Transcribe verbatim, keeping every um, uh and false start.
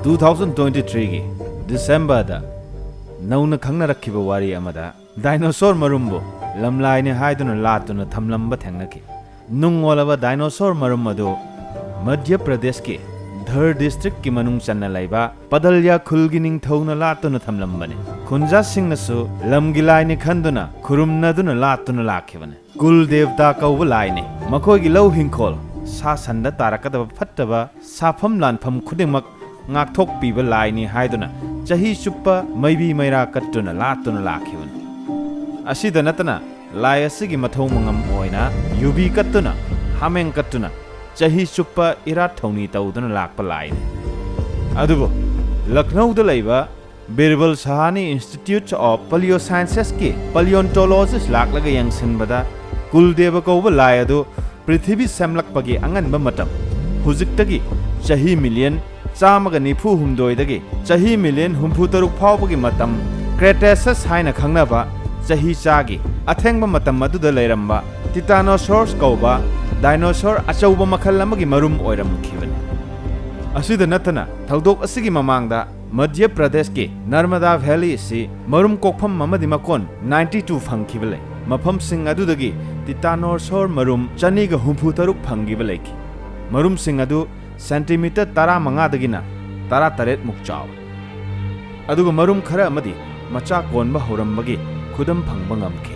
Two thousand twenty ꯊ꯭ꯔꯤꯒꯤ ꯗꯤꯁꯦꯝꯕꯔꯗ ꯅꯧꯅ ꯈꯪꯅꯔꯛꯈꯤꯕ ꯋꯥꯔꯤ ꯑꯃꯗ ꯗꯥꯏꯅꯣꯁꯣꯔ ꯃꯔꯨꯝꯕꯨ ꯂꯝꯂꯥꯏꯅꯤ ꯍꯥꯏꯗꯨꯅ ꯂꯥꯠꯇꯨꯅ ꯊꯝꯂꯝꯕ ꯊꯦꯡꯅꯈꯤ꯫ ꯅꯨꯡ ꯑꯣꯜꯂꯕ ꯗꯥꯏꯅꯣꯁꯣꯔ ꯃꯔꯨꯝ ꯑꯗꯨ ꯃꯙ꯭ꯌ ꯄ꯭ꯔꯗꯦꯁꯀꯤ ꯙꯔ ꯗꯤꯁꯇ꯭ꯔꯤꯛꯀꯤ ꯃꯅꯨꯡ ꯆꯟꯅ ꯂꯩꯕ ꯄꯗꯜꯌꯥ ꯈꯨꯜꯒꯤ ꯅꯤꯡꯊꯧꯅ ꯂꯥꯠꯇꯨꯅ ꯊꯝꯂꯝꯕꯅꯤ꯫ ꯈꯨꯟꯖꯥꯁꯤꯡꯅꯁꯨ ꯂꯝꯒꯤ ꯂꯥꯏꯅꯤ ꯈꯟꯗꯨꯅ ꯈꯨꯔꯨꯝꯅꯗꯨꯅ ꯂꯥꯠꯇꯨꯅ ꯂꯥꯛꯈꯤꯕꯅꯤ꯫ ꯀꯨꯜ ꯗꯦꯕꯇꯥ ꯀꯧꯕ ꯂꯥꯏꯅꯤ꯫ ꯃꯈꯣꯏꯒꯤ ꯂꯧ ꯍꯤꯡꯈꯣꯜ, ꯁꯥ ꯁꯟꯗ ꯇꯥꯔꯛꯀꯗꯕ ꯐꯠꯇꯕ ꯁꯥꯐꯝ ꯂꯥꯟꯐꯝ ꯈꯨꯗꯤꯡꯃꯛ ꯉꯥꯛꯊꯣꯛꯄꯤꯕ ꯂꯥꯏꯅꯤ ꯍꯥꯏꯗꯨꯅ ꯆꯍꯤ ꯆꯨꯞꯄ ꯃꯩꯕꯤ ꯃꯩꯔꯥ ꯀꯠꯇꯨꯅ ꯂꯥꯠꯇꯨꯅ ꯂꯥꯛꯈꯤꯕꯅꯤ꯫ ꯑꯁꯤꯗ ꯅꯠꯇꯅ ꯂꯥꯏ ꯑꯁꯤꯒꯤ ꯃꯊꯧ ꯃꯉꯝ ꯑꯣꯏꯅ ꯌꯨꯕꯤ ꯀꯠꯇꯨꯅ, ꯍꯥꯃꯦꯡ ꯀꯠꯇꯨꯅ ꯆꯍꯤ ꯆꯨꯞꯄ ꯏꯔꯥꯠ ꯊꯧꯅꯤ ꯇꯧꯗꯨꯅ ꯂꯥꯛꯄ ꯂꯥꯏꯅꯤ꯫ ꯑꯗꯨꯕꯨ ꯂꯈꯅꯧꯗ ꯂꯩꯕ ꯕꯤꯔꯕꯜ ꯁꯍꯥꯅꯤ Institute of Paleo Sciences ꯀꯤ paleontologist ꯂꯥꯛꯂꯒ ꯌꯦꯡꯁꯤꯟꯕꯗ ꯀꯨꯜꯗꯦꯕ ꯀꯧꯕ ꯂꯥꯏ ꯑꯗꯨ ꯄ꯭ꯔꯤꯊꯤꯕꯤ ꯁꯦꯝꯂꯛꯄꯒꯤ ꯑꯉꯟꯕ ꯃꯇꯝ, ꯍꯧꯖꯤꯛꯇꯒꯤ ꯆꯍꯤ ꯃꯤꯂꯤꯌꯟ ꯆꯥꯝꯃꯒ ꯅꯤꯐꯨ ꯍꯨꯝꯗꯣꯏꯗꯒꯤ ꯆꯍꯤ ꯃꯤꯂꯤꯌꯟ ꯍꯨꯝꯐꯨ ꯇꯔꯨꯛ ꯐꯥꯎꯕꯒꯤ ꯃꯇꯝ, ꯀ꯭ꯔꯦꯇꯦꯁꯁ ꯍꯥꯏꯅ ꯈꯪꯅꯕ ꯆꯍꯤ ꯆꯥꯒꯤ ꯑꯊꯦꯡꯕ ꯃꯇꯝ ꯑꯗꯨꯗ ꯂꯩꯔꯝꯕ ꯇꯤꯇꯥꯅꯣꯁꯣꯔꯁ ꯀꯧꯕ ꯗꯥꯏꯅꯣꯁꯣꯔ ꯑꯆꯧꯕ ꯃꯈꯜ ꯑꯃꯒꯤ ꯃꯔꯨꯝ ꯑꯣꯏꯔꯝꯈꯤꯕꯅꯤ꯫ ꯑꯁꯤꯗ ꯅꯠꯇꯅ ꯊꯧꯗꯣꯛ ꯑꯁꯤꯒꯤ ꯃꯃꯥꯡꯗ ꯃꯙ꯭ꯌ ꯄ꯭ꯔꯗꯦꯁꯀꯤ ꯅꯔꯃꯗꯥ ꯚꯦꯂꯤ ꯑꯁꯤ ꯃꯔꯨꯝ ꯀꯣꯛꯐꯝ ꯑꯃꯗꯤ ꯃꯀꯣꯟ ꯅꯥꯏꯟꯇꯤ ꯇꯨ ꯐꯪꯈꯤꯕ ꯂꯩ꯫ ꯃꯐꯝꯁꯤꯡ ꯑꯗꯨꯗꯒꯤ ꯇꯤꯇꯥꯅꯣꯁꯣꯔ ꯃꯔꯨꯝ ꯆꯅꯤꯒ ꯍꯨꯝꯐꯨ ꯇꯔꯨꯛ ꯐꯪꯈꯤꯕ ꯂꯩꯈꯤ꯫ ꯃꯔꯨꯝꯁꯤꯡ ꯑꯗꯨ ꯁꯦꯟꯇꯤꯃꯤꯇꯔ ꯇꯔꯥꯃꯉꯥꯗꯒꯤꯅ ꯇꯔꯥꯇꯔꯦꯠ ꯃꯨꯛ ꯆꯥꯎꯏ꯫ ꯑꯗꯨꯒ ꯃꯔꯨꯝ ꯈꯔ ꯑꯃꯗꯤ ꯃꯆꯥ ꯀꯣꯟꯕ ꯍꯧꯔꯝꯕꯒꯤ ꯈꯨꯗꯝ ꯐꯪꯕ ꯉꯝꯈꯤ꯫